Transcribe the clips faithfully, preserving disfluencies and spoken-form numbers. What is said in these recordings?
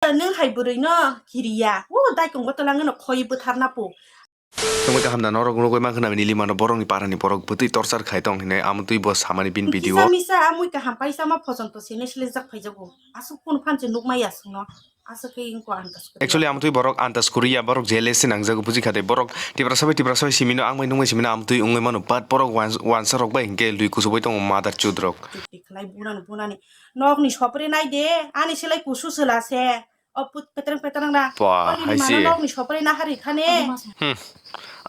Nwng hai bwrwi no kiriya. O dai kong botol ang no khoi bwthar na po. Tongwi kaham da norok nugwi mankha nami nili mano borok ni para ni borok bwtwi torchar khai tong hinwi amtwi bo samani bin video. Kisa misa amwi kaham paisa ma phochon to sene sile jak phai jago. Asuk kun phan che nuk maya sung no. Asuk ke ingko antas kuri. Actually amtwi borok antas kuriya borok jealous se nang jago buji khade borok tipra sabai tipra sabai simi no ang bai nung bai simi no amtwi wngwi mano but borok wans-, wansa rok bai hinkhe lui kusu bai tongo mother chud rok. Tik tik khlai bunani bunani. Nok ni sopre nai de ani silai kusu sela se. O put petreng petreng na. Ba, o nini hai mano se. Nok ni sopre na hari khane. Hmm.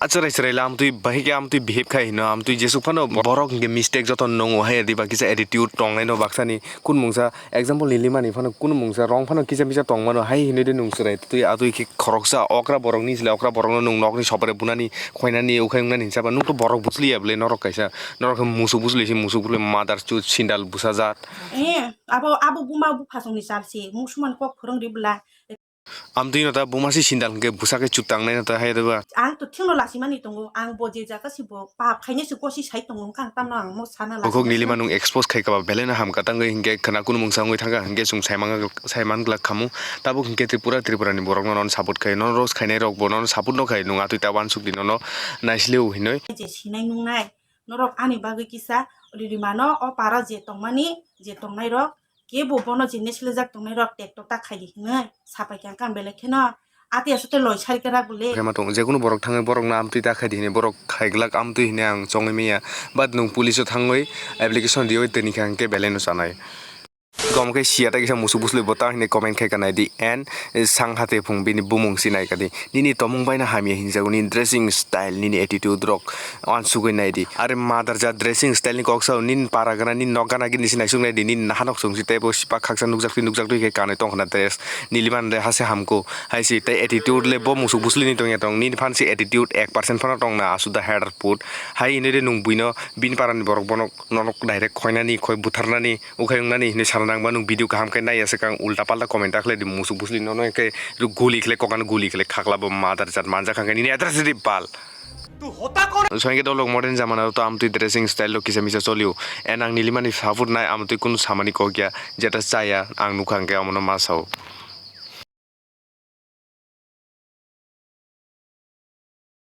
Achwrai chwrai la amtwi bahai khe amtwi behave khai hino amtwi jesuk phano borok hinkhe mistake joto nungo hai diba kisa attitude tongnai no baksani kun mungsa example ni limani phano kun mungsa rong phano kisa misa tongmano hai hinwi de nung chwrai twi atwi khe khoroksa okra borok ni sle okra borok no nung nok ni sopre bunani khoinani ukhai wngnani hinsa ba nung to borok buchliya bwle norok kaisa norok khe musuk buchli se musuk buchli mother chud sindal bwsa jat. Eh, abo, abo buma buphasongni chal se, musuman kok phwrwng ri bwla. Amtwi no ta buma se sindal hwnkhe bwsa khe chuk tangnai no ta hai rwba. Ang to thwngno lasimani tongo, ang bo je jaga se bo pap khainai se gosi sai tongo, wngkha ang tamno ang mo sana lasimani. Bukhuk nilima nung expose khai kaba belai no hamkha tangwi hinkhe khwna kunu mungsa wngwi thangkha hinkhe chwng saimang-, saiman glak khamu. Tabuk hinkhe Tripura, Tripura ni borok no nono support khai, nono roast khainai rok bo nono support no khai, nung atwi ta uansuk di nono naisle o hinwi. Je sinai nungnai, norok ani bagwi kisa rimano o para je tongmani, je tongnai rok, kebo bono je neslejak tongnai rok tekto ta khai di hinwi sapai kha ang belai kheno ati aswk tei loi sari khe rak bole. Khe ma tong, jekunu borok thangwi borokno amtwi ta khai di hinwi borok khaiglak amtwi hinwi ang chongwi manya, but nwng police o thangwi application riwi tini khe ang khe belai no chanai. Gom khe siya ta kisa musuk buslui bo ta hinwi comment khai kanai di and sang hate phung bini bumung si nai kadi. Nini tomung bai no hamya hinjago, nini dressing style, nini attitude rok uansugwi nai di. Are mother jat dressing style ni kok sao, nini para gana, nini nok gana gini si naisuk nai di, nini naha nok song si tei bo sipak khaksa nukjak twi nukjak twi khe kanwi tong khna dress. Nili man de hase hamko, hai si tei attitude le bo musuk buslui ni tong ya tong, nini phan si attitude ek percent phano tong na, asuda header put. Hai hinwi de nung buino bini para ni borok bono nonok direct khoinani, khoi butharnani, ukhai wngnani hinwi sana nangba nwng video kaham khe naiya swkang ulta palta comment ta khlai di musuk buslui nono khe guli khlai kokano guli khlai khakla bo mother jat manjak kha khe nini address di pal. Soinge dolok modern jamana to amtwi dressing style lo kisa misa cholio. And ang nilimani support nai amtwi kunu samani kokya jeta chaya ang nukha hwnkhe amono ma sao.